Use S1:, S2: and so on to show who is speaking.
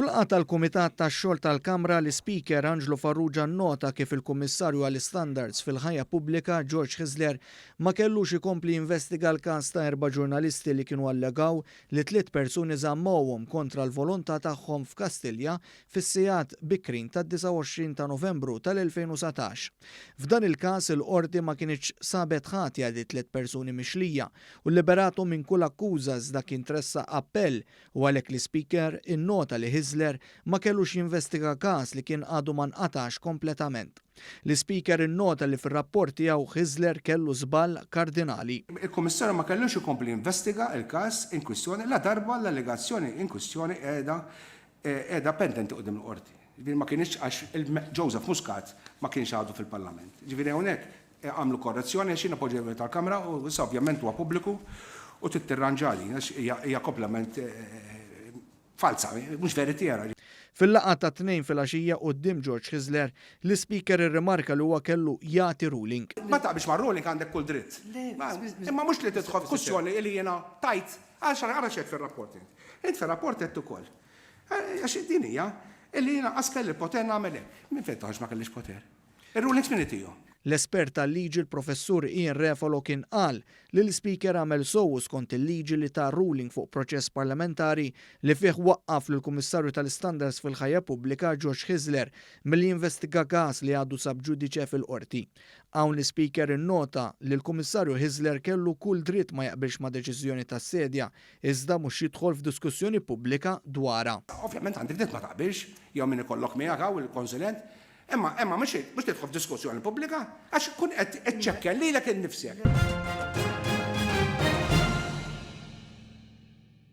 S1: F'laqgħa tal-Kumitat tax-Xogħol tal-Kamra, l-Ispeaker Anġlu Farrugia nnota kif il-Kummissarju għall-Istandards fil-Ħajja Pubblika George Hyzler ma kellux ikompli jinvestiga l-każ ta' erba' ġurnalisti li kienu allegaw li tliet persuni żammewhom kontra l-volontà tagħhom f'Kastilja fis-sigħat bikrin tad-29 ta' Novembru tal-2019. F'dan il-każ il-Qorti ma kinitx sabet ħatja lit-tliet persuni mixlija u lliberathom minn kull akkuża iżda kien tressaq appell u għalhekk l-Ispeaker innota li Hyzler ma kellux jinvestiga każ li kien għadu ma nqatax kompletament. L-Ispeaker innota li fir-rapport tiegħu Hyzler kellu żball kardinali.
S2: Il-Kummissarju ma kellux ikompli jinvestiga l-każ in kwistjoni ladarba l-allegazzjoni in kwistjoni qiegħda qiegħda pendenti quddiem il-Qorti. Jiġifieri ma kinitx għax Joseph Muscat ma kienx għadu fil-Parlament. Jiġifieri hawnhekk Għamlu korrezzjoni għax jiena poġġejt tal-Kamra u issa ovvjament huwa pubbliku u trid tirranġa din għax hija kompletament falza, mhux veritiera.
S1: Fil-laqgħa tat-Tnejn filgħaxija quddiem George Hyzler, l-Ispeaker irrimarka li huwa kellu jagħti ruling.
S2: Ma taqbilx mar-ruling għandek kull dritt. Imma mhux li tidħol f'kwistjoni li jiena tajt għax ara x'għedt fir-rapport int. Int fir-rapport għedt ukoll. Għax din hija illi jiena qas kelli l-poter nagħmel hekk. Minn fejn toħroġ ma kellix poter? Ir-rulings min itihom?
S1: L-espert tal-liġi l-Professur Ian Refalo kien qal li l-Ispeaker għamel sew u skont il-liġi li ta ruling fuq proċess parlamentari li fih waqqaf lill-Kummissarju tal-Istandards fil-Ħajja Pubblika George Hyzler milli jinvestiga każ li għadu sub judice fil-Qorti. Hawn l-Ispeaker innota li l-Kummissarju Hyzler kellu kull dritt ma jaqbilx ma' deċiżjoni tas-Sedja iżda mhux jidħol f'diskussjoni pubblika dwarha.
S2: Ovvjament għandek dritt ma taqbilx, jew min ikollok miegħek hawn il-konsulent, Imma, imma mhux mhux tidħol f'diskussjoni pubblika għax tkun qed iċċekken lilek innifsek.